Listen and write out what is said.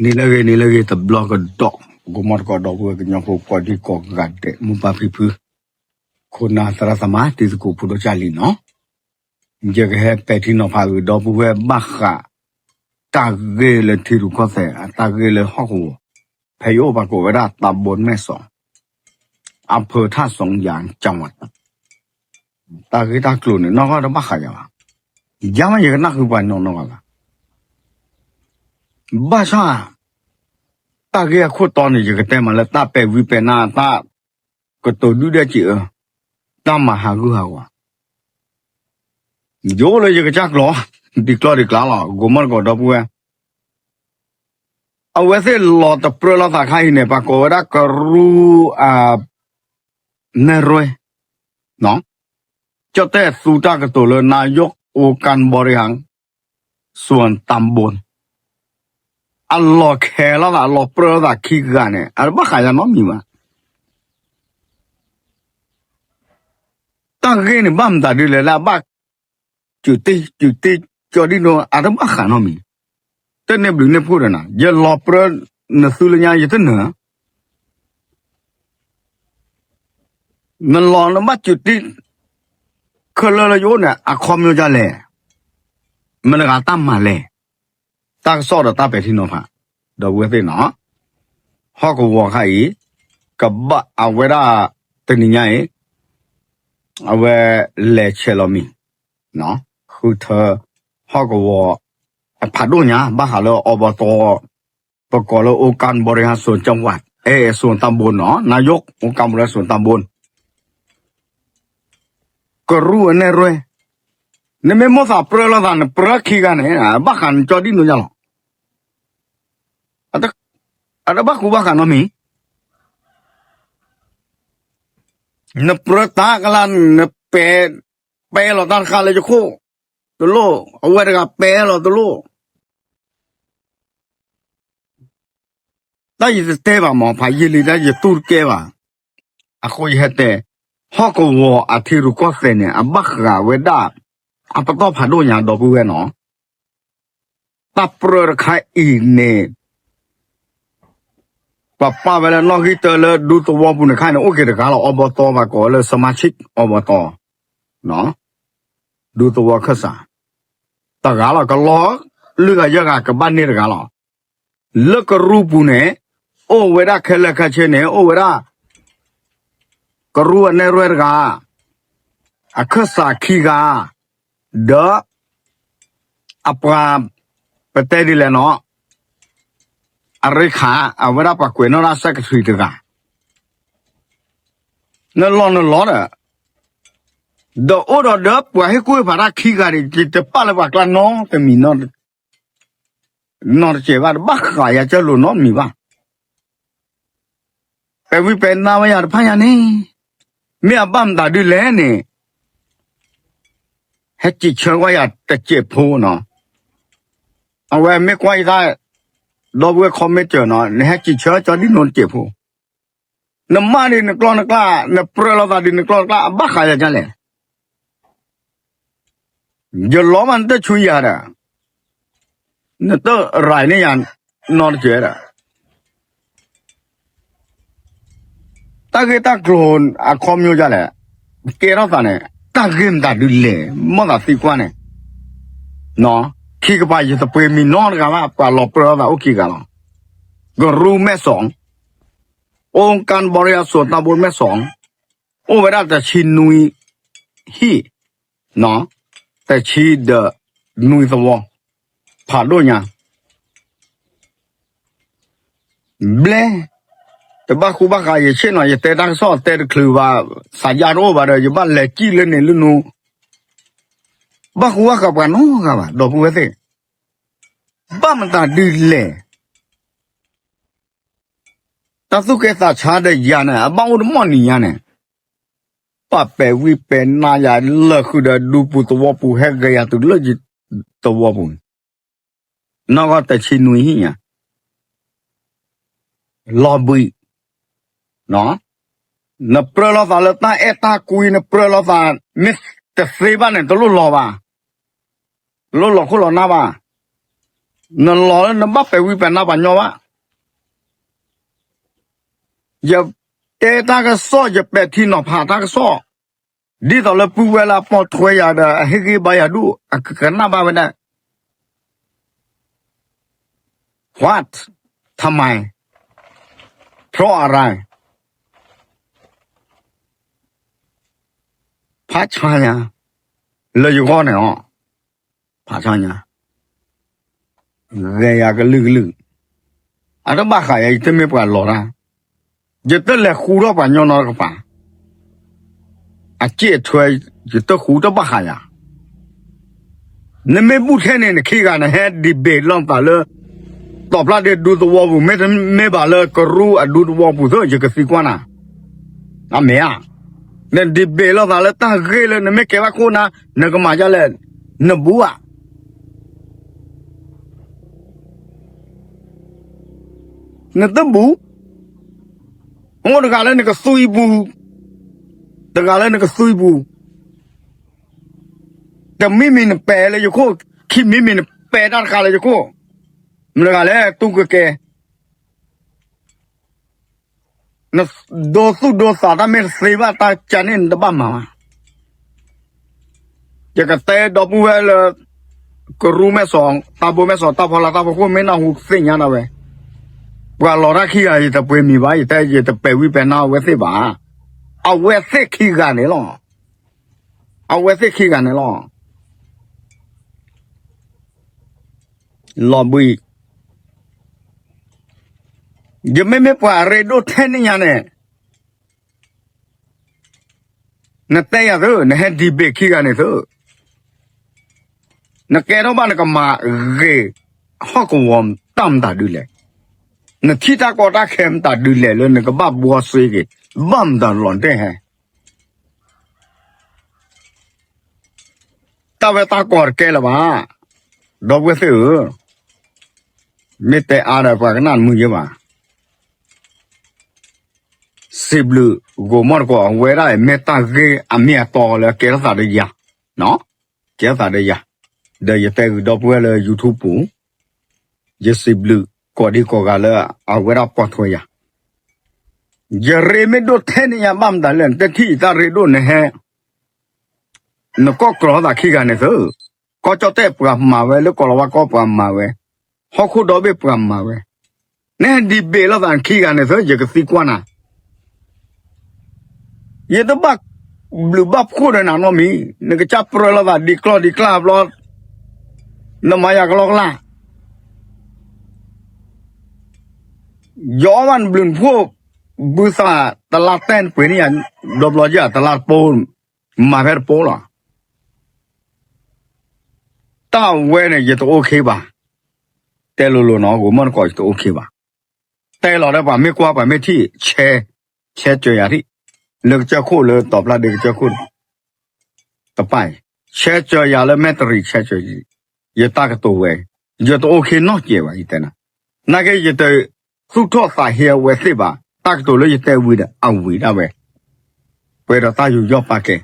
နံၤလၢအဂ့ၤ နံၤလၢအဂ့ၤ တဘျီကဒီး ပကမီတကိးဒီပုၢ်ဝဲၢ်ကညီဖိကိးဒံကိးဂၤဒဲး မိၢ်ပၢ်ဖံဖု ခိၣ်နၢ်သရၣ်သမါ တံၤသကိးဖိဒိၣ်ကၢ်လံနီၤ, ယကဟဲပဲာ်ထံနီၤဖးဂ့ၤ ဒီပုၢ်ဝဲၢ်ဘၣ်ဃး တၢ်ဂ့ၢ်လၢထံရူၢ်ကီၢ်သဲး အတၢ်ဂ့ၢ်လၢဟီၣ်ကဝီၤ ဖဲယအိၣ်ပှၤကိးဝဲဒၣ်တၢ်ဘိမဲၢ်စီၤ အဖၢထၣ်စီၤယၤကဝၤ တၢ်ဂ့ၢ်တၢ်ကျိၤန့ၣ် နီၢ်ကီၢ်တဘၣ်ဃးယၤဘၣ်, ယၤမးယကနၣ်ဃုာ်ပှၤနီၢ်နီၢ်ဂၤဘၣ်, ဘၣ်ဆၣ် တၢ်ဂ့ၢ်အခိၣ်တီန့ၣ် ယကတဲမးလၢတၢ်ပဲာ်ဝံပဲာ်နါ တၢ်ကတိၤဒုၣ်ဒဲက့ၤအၢ, တၢ်မၤဟးဂူာ်ဟးဂီၤ ယအိၣ်လၢယကစၢ်ကျိာ် ဒံးကျီၢ်ဒံးကျါလီၤ ကိးမီတကိးဒီပုၢ်ဝဲၢ်, အဝဲသ့ၣ်လီၤတပြၢလိာ်သးခါအံၤန့ၣ် ပှၤကိးဝဲဒၣ်ကရူၢ် နဲၣ်ရွဲၣ် ကၠီၣ်တဲၣ်သူတၢ်ကတိၤလၢ นายกองค์การบริหารส่วนตำบล အလီၤခဲလိာ်သး အလီၤပြၢလိာ်သးခံဂၤန့ၣ် အတဘၣ်ဃးယၤနီတမံၤဘၣ်. တၢ်ဂ့ၢ်န့ၣ် ဘၣ်မတၤဒ်လဲၣ်လၢအဘၣ် စူးတ့ၢ် စူးတ့ၢ် ကၠီဒံၣ်နိ အတဘၣ်ဃးနီတမံၤ, တန့ၢ်ဘျုးန့ၢ်ဖှိၣ်ဒီးနၤ ယလီၤပြၢနသုလၢညါ ယတနၢၤ နလီၤနဘၣ်စူးတ့ၢ် ခဲလၢာ်လၢယအိၣ်န့ၣ် အခီပညီဒ်လဲၣ်, မတၤတဂၤတၢ်မၤလဲၣ်, တၢ်ကစီၣ်ဒီးတၢ်ပဲာ်ထံနီၤဖး ဒီပုၢ်ဝဲၢ်သ့ၣ်နီၤ, ဟီၣ်ကဝီၤခါအံၤ ကဘၣ်အဝဲဒၣ် တနံၤညါအံၤ အဝဲလဲၤဆဲးလီၤမံၤ ဃုထၢ ဟီၣ်ကဝီၤ အဖးဒိၣ်ညါ ဘၣ်ဃးလၢအဘီတီ ပကိးလၢ องค์การบริหารส่วนจังหวัด เออ ส่วนตำบล နီၤ นายกองค์การบริหารส่วนตำบล ကရူၢ်အနဲၣ်ရွဲၣ်, နမ့ၢ်မိၣ်သးပြၢလိာ်သး နပြၢခံဂၤန့ၣ် ဘၣ်ဃးနကၠီဒံၣ်နိညါလီၤ. အတဘၣ်ဃူဘၣ်ဃးနီတမံၤ, နပြၢတၢ်ကလါ နပဲ ပဲလီၤတၢ်တခါလၢယခိၣ် တလိၣ်, အဝဲတဂၤပဲလီၤတလိၣ် တၢ်ယတတဲဘၣ်မး ဖးယံာ်လံတၢ်ယတူၢ်တကဲဘၣ်. အဃိယဟဲတဲ, ဟီၣ်ကဝီၤအထံရူၢ်ကီၢ်သဲးန့ၣ် အဘၣ်ဃးဝဲဒၣ် အပတီၢ်ဖးဒိၣ်ညါဒီပုၢ်ဝဲၢ်နီၤ, တၢ်ပြၢတခါအံၤန့ၣ် ပပာ်ဝဲလၢနီၣ်ဂံၢ်တၢလၢဒူသဝီပူၤန့ၣ်ခါန့ၣ် အိၣ်က့ၤတဂၤလီၤ အဘီတီ ပှၤကိးလၢ สมาชิกอบต နီၤ, ဒူသဝီခၢၣ်စး တဂၤလီၤ ကလီၤ လွံၢ်ဂၤယဲၢ်ဂၤကဘၣ်န့ၢ်တဂၤလီၤ. လၢကရူၢ်ပူၤန့ၣ် အိၣ်ဝဲဒၣ်ခဲလၢာ်ခဲဆ့န့ၣ် အိၣ်ဝဲဒၣ် ကရူၢ်အနဲၣ်ရွဲၣ်တဂၤ, အခၢၣ်စးခံဂၤ, ဒီး အပှၤ ပတဲဒ်လဲၣ်နီၤ, အရ့ခး အဝဲဒၣ်ပှၤကွဲးနီၣ်ဒၣ် secretary တဂၤ, နလီၤနလီၤဒီး ဒီးအိၣ်ဒီးဒီးပှၤဟ့ၣ်ကူၣ်ဟ့ၣ်ဖးတၢ်ခံဂၤန့ၣ် ယတပာ်လၢပှၤကျါနီတမံၤ နီတစဲးဘၣ် တဘၣ်ဃးယၤကၢလိာ်နီတမံၤဘၣ်. ပဲာ်ဝံပဲာ်နါဝဲယၤတဖၣ်ညါန့ၣ် မ့ၢ်အဘၣ်မတၤဒ်လဲၣ်န့ၣ် ဟဲစံးဆၢကွၢ်ယၤတစဲးဖိနီၤ, အဝဲမ့ၢ်ကွၢ်ယတၢ် ဒီပုၢ်ဝဲၢ် comment နီၤ နဟဲစံးဆၢကၠီဒ်နိတစဲးဖိ, နမၢ်ဒံးနကျီၢ်နကျါ နပြၢလိာ်သးဒံးနကျီၢ်နကျါ အဘၣ်ဃးယၤဒ်လဲၣ် ယလီၤမးနတဆူယၤဒီး နတရၤန့ၢ်ယၤနီတစဲးဒီး တၢ်ဂ့ၢ်တၢ်ကျိၤအခီပညီဒ်လဲၣ်, ကဲထီၣ်သးန့ၣ် တၢ်ဂ့ၢ်မတၤဒ်လဲၣ် မ့ၢ်သးသံကွၢ်န့ၣ်, ခံကပၤယတပှ့ၤမံၤနီတဂၤဘၣ် ပှၤလီၤပြၢလိာ်သးအိၣ်ခံဂၤလီၤ. ကရူၢ်မဲၢ်စီၤ องค์การบริหารส่วนตำบลแม่สอง အိၣ်ဝဲဒၣ်တဆံနွံဟံၣ်, တဆံဒီးနွံသဝီ, ဖးဒိၣ်ညါ, ဘျဲ, တဘၣ်ဃူဘၣ်ဃး ယဆ့ၣ်နီၤ ယတဲတၢ်ကစီၣ်တဲတချုးဘၣ်, သးယါတအိၣ်ဘၣ်ဒီး ယဘၣ်လဲၤစံၣ်လၢန့ၣ်လၢနူ, ဘၣ်ဃူဘၣ်ဃးပှၤနီတဂၤဘၣ် ဒီပုၢ်ဝဲၢ်သ့ၣ်, ဘၣ်မတၤဒ်လဲၣ် တၢ်သူၣ်ကဲသးဆါဒီးယၤန့ၣ် အဘၣ်အိၣ်တမီၢ်နံၤညါန့ၣ်, ပာ်ပဲာ်ဝံပဲာ်နါယၤလၢာ်ဃုာ်ဒီးဒူပူၤသဝီပူၤ ဟဲဂဲၤယၤတုၤလၢယသဝီပူၤန့ၣ်, နီၢ်ကီၢ်တဆံနွံဟံၣ်ညါ, လီၤဘှံး, နပြၢလိာ်သးလၢတၢ်အဲၣ်တၢ်ကွံ နပြၢလိာ်သး မ့ၢ်တသ့ဘၣ်န့ၣ် တလိၣ်လီၤဘၣ်, တလိၣ်လီၤခိၣ်လီၤနၢ်ဘၣ်, နလီၤလၢနဘၣ်ပဲာ်ဝံပဲာ်နါပှၤညီဘၣ်. ယတဲတၢ်ကစီၣ် ယပဲာ်ထံနီၤဖးတၢ်ကစီၣ်, ဒ်သိးလၢပုၢ်ဝဲၢ်လၢအပိာ်ထွဲယၤဒီး အဟ့ၣ်ဂံၢ်ဘါယၤဒူၣ် အကကနၣ်ဘၣ်ဝဲဒၣ်. What? ทำไม? เพราะอะไร? ဖးဆါညါ လၢယဂီၢ်န့ၣ်လီၤ. ဖးဆါညါ ဂဲၤယၤကလုာ်ကလုာ်, အတဘၣ်ဃးယၤ ယတမ့ၢ်ပှၤလီၤတၢ်, ယတလဲၤဃူထီၣ်ပှၤညီနီတကပၤ, အစ့ၣ်အထွဲ ယတဃူတဘၣ်ဃးယၤ. နမ့ၢ်ဘူၣ်ထဲန့ၣ် နခံဂၤနဟဲ debate လိာ်သးလၢ တီၤဖျါဒ့ဒူသဝီပူၤ မ့တမ့ၢ်ဘၣ်လၢ ကရူၢ်အဒူသဝီပူၤသ့ ယကသံကွၢ်နၤ, အမ့ၢ်ဧါ. န debate လိာ်သးလၢတၢ်ဂ့ၢ်လၢနမ့ၢ်ကဲဘၣ်ခိၣ်နၢ် နကမၤဒ်လဲၣ်, နဘူၣ်ဧါ. နတဘူၣ်, အိၣ်တဂၤလၢနကသွံပူၤ, တဂၤလၢနကသွံပူၤ, တမံၤမံၤနပဲာ်လၢယခိၣ်, ခံမံၤမံၤနပဲာ်တၢ်တခါလၢယခိၣ်, မတၤတဂၤလဲၣ် တူၢ်ကကဲ နဒိသူၣ်ဒိသးတၢ်မ့ၢ်တသ့ဘၣ် တၢ်ကန့ၣ်နတဘၣ်မၤဘၣ်. ယကတဲဒီပုၢ်ဝဲၢ်လၢ ကရူၢ်မဲၢ်စီၤ, တၢ်ဘိမဲၢ်စီၤ, တၢ်ဖီလာ်တၢ်ဖီခိၣ် မ့ၢ်နၢ်ဟူသ့ၣ်ညါဒၣ်ဝဲ, ပှၤလီၤတၢ်ခံဂၤ ယတပှ့ၤမံၤဘၣ်, ယတဲယတပဲာ်ဝံပဲာ်နါအဝဲသ့ၣ်ဘၣ်. အဝဲသ့ၣ်ခံဂၤန့ၣ်လီၤ. အဝဲသ့ၣ်ခံဂၤန့ၣ်လီၤ. လီၤဘှံး, ယမ့မ့ၢ်ပှၤအရ့ဒိၣ်ထဲန့ၣ်ညါန့ၣ်, နတဲယၤသု, နဟဲ debate ခံဂၤန့ၣ်သု, နကဲထီၣ်ဘၣ်နကမၤဂ့ၤ ဟီၣ်ကဝီၤတၢ်မတၤဒုလဲၣ်, နထံၣ်တၢ်ကီတၢ်ခဲမတၤဒုလဲၣ်လၢနကဘၣ်ဘှီစ့က့ၤ, ဘၣ်မတၤလီၤတဲဟဲ တၢ်ဝဲတၢ်ကီတကဲလၢၤဘၣ်, ဒီပုၢ်ဝဲၢ်သ့ၣ်ဧၢ, မ့ၢ်တဲအါဒီးပှၤကနၣ်တမုာ်ယဲဘၣ်. စံးဘျုး ဂိၤမီၢ်တကိး အဝဲဒၣ်အံၤမ့ၢ်တၢ်ဂ့ၢ်အမ့ၢ်အတီလၢကဲထီၣ်သးဒီးယၤ, ကဲထီၣ်သးဒီးယၤ, ဒီးယတဲဂုာ်ဒီပုၢ်ဝဲၢ်လၢ YouTube ပူၤ, ယစံးဘျုးကိးဒံကိးဂၤလၢအဝဲဒၣ်ပိာ်ထွဲယၤ, ယရ့မ့ၢ်ဒိၣ်ထဲန့ၣ်ညါဘၣ်မတၤလဲၣ်, နတထံၣ်ယတၢ်ရ့ဒိၣ်နဟဲ နကိးကြီသးခံဂၤန့ၣ်သု, ကီၢ်ကၠီၣ်တဲၣ်ပှၤမၤဝဲ, လၢကီၢ်လီၤဝါကီၢ်ပှၤမၤဝဲ, ဟီၣ်ခိၣ်ဒီဘ့ၣ်ပှၤမၤဝဲ, နဟဲ debate လိာ်သးခံဂၤန့ၣ်သု, ယကသံကွၢ်နၤ, ယတဘၣ်ဘျုးဘၣ်ဖှိၣ်ဒီးနၤနီတမံၤ, နကစၢ်ပြၢလိာ်သးဒံးကျီၢ်ဒံးကျၢ်ဘျီ, နမၤယၤကလီကလၢ်, ယအီၣ်ဘၣ်နဘျုးနဖှိၣ်, ဘုသးတလါတဲာ်နပှ့ၤန့ၢ်ယၤ, ဒီဘျီယၤတလါတပိ, မၤဖဲတပိလီၤ. တၢ်ဝဲန့ၣ် ယတအိၣ်ခ့ဘၣ်, တဲလိၤလိၤနီၤ, ဂိၤမီၢ်တကိး ယတအိၣ်ခ့ဘၣ်, တဲလီၤဒီးပှၤမ့ၢ်ကွၢ်ပှၤမ့ၢ်ထံၣ် ဆဲ, ဆဲစၢၤယၤထံၣ်, လၢကစၢၢ်ခိၣ်လၢတီၤဖျါဒ့ကစၢၢ်ခိၣ်တဖၣ်အံၤ, ဆဲစၢၤယၤလၢမဲၣ်တရံး ဆဲစၢၤ, ယတၢ်ကတိၤဝဲ, ယတအိၣ်ခ့နီတစဲးဘၣ် ယတဲနၤ, နာ်က့ ယတသူၣ်ထီၣ်သးဟ့အဝဲသ့ၣ်ဘၣ်, တၢ်ကတိၤလၢယတဲဝံၤဒီး အဝံၤဒၣ်ဝဲ, ပှဲၤဒီးတၢ်ယူးယီၣ်ပာ်ကဲ,